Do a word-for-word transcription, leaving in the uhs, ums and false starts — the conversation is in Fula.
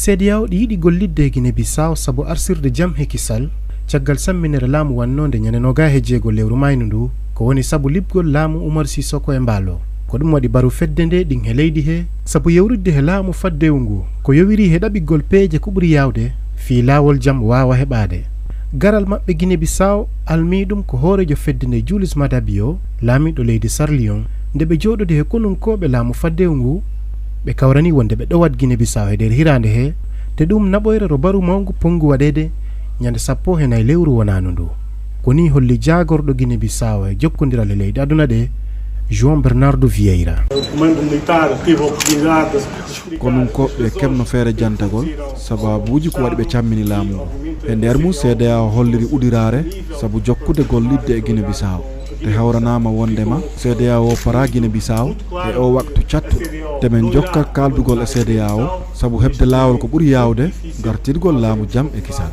Cedeyao ɗi yiɗi gollidde e Gine Bisaawo sabu arsirde jam he kisal, caggal samminere laamu wannoonde ñande noga he jeego lewru maynu ndu, ko woni sabu liɓgol laamu Umar Sisoko e mbaalo. Ko ɗum waɗi baru fedde nde ɗin he leydi he, sabu yewridde he laamu faddewu ngu, ko yowiri he ɗaɓigol peeje ko ɓuri yaawde, fii laawol jam waawa heɓaade. Garal maɓɓe Gine Bisaawo almii ɗum ko hooreejo fedde nde Julius Maada Bio, laamiiɗo leydi Sierra Leone, nde ɓe jooɗodi he konunkooɓe laamu faddewu ngu, ɓe kawrani wonde ɓe ɗowat Gine Bisaawo he nder hiraande he, te ɗum naɓoyre ro baru mawngu ponngu waɗeede ñande sappo he nayi lewru wonaandu ndu. Ko nii holli jaagorɗo Gine Bisaawo e jokkondiral e leyɗe aduna ɗe, João Bernardo Vieira. Konunkooɓe keɓno feere jantagol sababuuji ko waɗi ɓe cammini laamu ngu. E nder mum, Cedeyao holliri udiraare sabu jokkude gollidde e Gine Bisaawo. Te hawranaama wondema Cedeyao paraa Gine Bisaawo e oo waktu cattuɗo. Te men jokka kaaldugol e Cedeyao sabu heɓde laawol ko ɓuri yaawde gartirgol laamu jam e kisal.